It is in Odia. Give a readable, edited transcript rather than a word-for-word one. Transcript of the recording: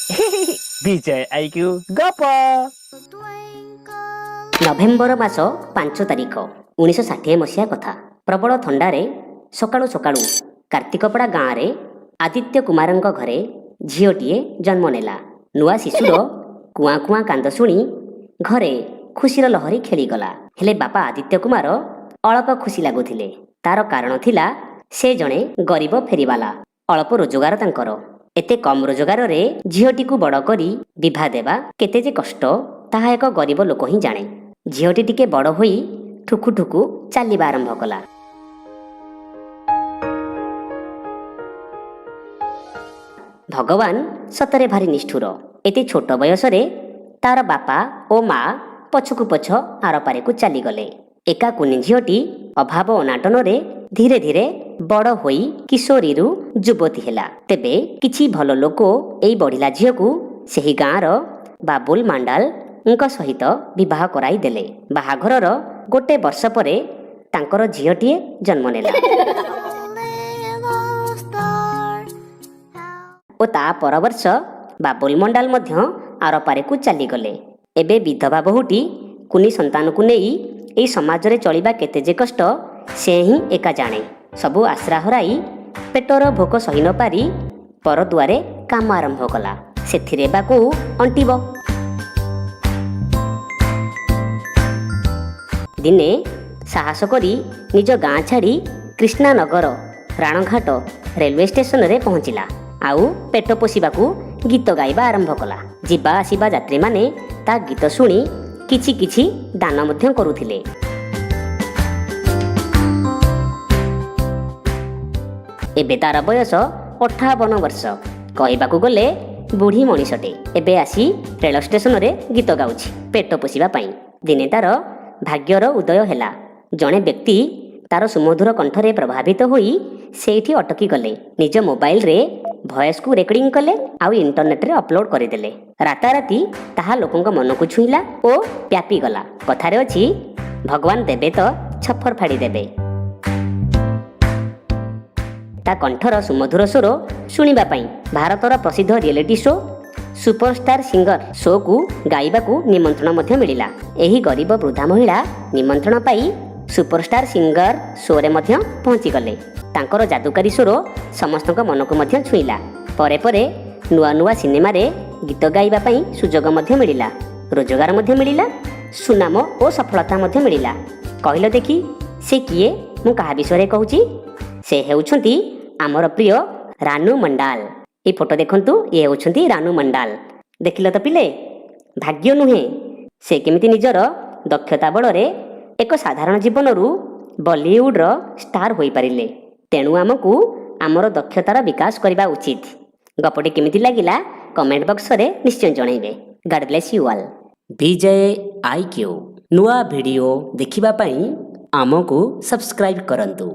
ବିଜୟ ଆଇକ୍ୟୁ ଗପ। ନଭେମ୍ବର ମାସ 5 ତାରିଖ, 1960 ମସିହା କଥା। ପ୍ରବଳ ଥଣ୍ଡାରେ ସକାଳୁ ସକାଳୁ କାର୍ତ୍ତିକପଡ଼ା ଗାଁରେ ଆଦିତ୍ୟ କୁମାରଙ୍କ ଘରେ ଝିଅଟିଏ ଜନ୍ମ ନେଲା। ନୂଆ ଶିଶୁର କୁଆଁ କୁଆଁ କାନ୍ଦ ଶୁଣି ଘରେ ଖୁସିର ଲହରୀ ଖେଳିଗଲା। ହେଲେ ବାପା ଆଦିତ୍ୟ କୁମାର ଅଳପ ଖୁସି ଲାଗୁଥିଲେ। ତାର କାରଣ ଥିଲା, ସେ ଜଣେ ଗରିବ ଫେରିବାଲା। ଅଳପ ରୋଜଗାର ତାଙ୍କର। ଏତେ କମ୍ ରୋଜଗାରରେ ଝିଅଟିକୁ ବଡ଼ କରି ବିଭା ଦେବା କେତେ ଯେ କଷ୍ଟ, ତାହା ଏକ ଗରିବ ଲୋକ ହିଁ ଜାଣେ। ଝିଅଟି ଟିକେ ବଡ଼ ହୋଇ ଠୁକୁ ଠୁକୁ ଚାଲିବା ଆରମ୍ଭ କଲା। ଭଗବାନ ସତରେ ଭାରି ନିଷ୍ଠୁର। ଏତେ ଛୋଟ ବୟସରେ ତାର ବାପା ଓ ମା ପଛକୁ ପଛ ଆରପାରିକୁ ଚାଲିଗଲେ। ଏକା କୁନି ଝିଅଟି ଅଭାବ ଅନାଟନରେ ଧୀରେ ଧୀରେ ବଡ଼ ହୋଇ କିଶୋରୀରୁ ଯୁବତୀ ହେଲା। ତେବେ କିଛି ଭଲ ଲୋକ ଏଇ ବଢ଼ିଲା ଝିଅକୁ ସେହି ଗାଁର ବାବୁଲ ମାଣ୍ଡାଲଙ୍କ ସହିତ ବିବାହ କରାଇ ଦେଲେ। ବାହାଘରର ଗୋଟେ ବର୍ଷ ପରେ ତାଙ୍କର ଝିଅଟିଏ ଜନ୍ମ ନେଲା ଓ ତା ପରବର୍ଷ ବାବୁଲ ମଣ୍ଡାଲ ମଧ୍ୟ ଆରପାରିକୁ ଚାଲିଗଲେ। ଏବେ ବିଧବା ବୋହୂଟି କୁନି ସନ୍ତାନକୁ ନେଇ ଏଇ ସମାଜରେ ଚଳିବା କେତେ ଯେ କଷ୍ଟ, ସେ ହିଁ ଏକା ଜାଣେ। ସବୁ ଆଶ୍ରା ହରାଇ ପେଟର ଭୋକ ସହି ନ ପାରି ପର ଦୁଆରେ କାମ ଆରମ୍ଭ କଲା। ସେଥିରେ ବା କୋଉ ଅଣ୍ଟିବ? ଦିନେ ସାହସ କରି ନିଜ ଗାଁ ଛାଡ଼ି କ୍ରିଷ୍ଣାନଗର ରାଣଘାଟ ରେଲୱେ ଷ୍ଟେସନରେ ପହଞ୍ଚିଲା ଆଉ ପେଟ ପୋଷିବାକୁ ଗୀତ ଗାଇବା ଆରମ୍ଭ କଲା। ଯିବା ଆସିବା ଯାତ୍ରୀମାନେ ତା ଗୀତ ଶୁଣି କିଛି କିଛି ଦାନ ମଧ୍ୟ କରୁଥିଲେ। ଏବେ ତାର ବୟସ 58 ବର୍ଷ। କହିବାକୁ ଗଲେ ବୁଢ଼ୀ ମଣିଷଟେ ଏବେ ଆସି ରେଳ ଷ୍ଟେସନରେ ଗୀତ ଗାଉଛି ପେଟ ପୋଷିବା ପାଇଁ। ଦିନେ ତାର ଭାଗ୍ୟର ଉଦୟ ହେଲା। ଜଣେ ବ୍ୟକ୍ତି ତାର ସୁମଧୁର କଣ୍ଠରେ ପ୍ରଭାବିତ ହୋଇ ସେଇଠି ଅଟକି ଗଲେ। ନିଜ ମୋବାଇଲରେ ଭଏସକୁ ରେକର୍ଡିଂ କଲେ ଆଉ ଇଣ୍ଟରନେଟରେ ଅପଲୋଡ କରିଦେଲେ। ରାତାରାତି ତାହା ଲୋକଙ୍କ ମନକୁ ଛୁଇଁଲା ଓ ବ୍ୟାପିଗଲା। କଥାରେ ଅଛି, ଭଗବାନ ଦେବେ ତ ଛପର ଫାଡ଼ି ଦେବେ। ତା କଣ୍ଠର ସୁମଧୁର ସ୍ୱର ଶୁଣିବା ପାଇଁ ଭାରତର ପ୍ରସିଦ୍ଧ ରିଏଲିଟି ଶୋ ସୁପରଷ୍ଟାର ସିଙ୍ଗର ଶୋକୁ ଗାଇବାକୁ ନିମନ୍ତ୍ରଣ ମଧ୍ୟ ମିଳିଲା। ଏହି ଗରିବ ବୃଦ୍ଧା ମହିଳା ନିମନ୍ତ୍ରଣ ପାଇ ସୁପରଷ୍ଟାର ସିଙ୍ଗର ଶୋରେ ମଧ୍ୟ ପହଞ୍ଚିଗଲେ। ତାଙ୍କର ଯାଦୁକାରୀ ସ୍ୱର ସମସ୍ତଙ୍କ ମନକୁ ମଧ୍ୟ ଛୁଇଁଲା। ପରେ ପରେ ନୂଆ ନୂଆ ସିନେମାରେ ଗୀତ ଗାଇବା ପାଇଁ ସୁଯୋଗ ମଧ୍ୟ ମିଳିଲା, ରୋଜଗାର ମଧ୍ୟ ମିଳିଲା, ସୁନାମ ଓ ସଫଳତା ମଧ୍ୟ ମିଳିଲା। କହିଲ ଦେଖି, ସେ କିଏ? ମୁଁ କାହା ବିଷୟରେ କହୁଛି? ସେ ହେଉଛନ୍ତି ଆମର ପ୍ରିୟ ରାନୁ ମଣ୍ଡାଲ। ଏଇ ଫଟୋ ଦେଖନ୍ତୁ, ଇଏ ହେଉଛନ୍ତି ରାନୁ ମଣ୍ଡାଲ। ଦେଖିଲ ତ ପିଲେ, ଭାଗ୍ୟ ନୁହେଁ, ସେ କେମିତି ନିଜର ଦକ୍ଷତା ବଳରେ ଏକ ସାଧାରଣ ଜୀବନରୁ ବଲିଉଡର ଷ୍ଟାର ହୋଇପାରିଲେ। ତେଣୁ ଆମକୁ ଆମର ଦକ୍ଷତାର ବିକାଶ କରିବା ଉଚିତ। ଗପଟି କେମିତି ଲାଗିଲା, କମେଣ୍ଟ ବକ୍ସରେ ନିଶ୍ଚୟ ଜଣାଇବେ। God bless you all. Bijay IQ ନୂଆ ଭିଡ଼ିଓ ଦେଖିବା ପାଇଁ ଆମକୁ ସବସ୍କ୍ରାଇବ୍ କରନ୍ତୁ।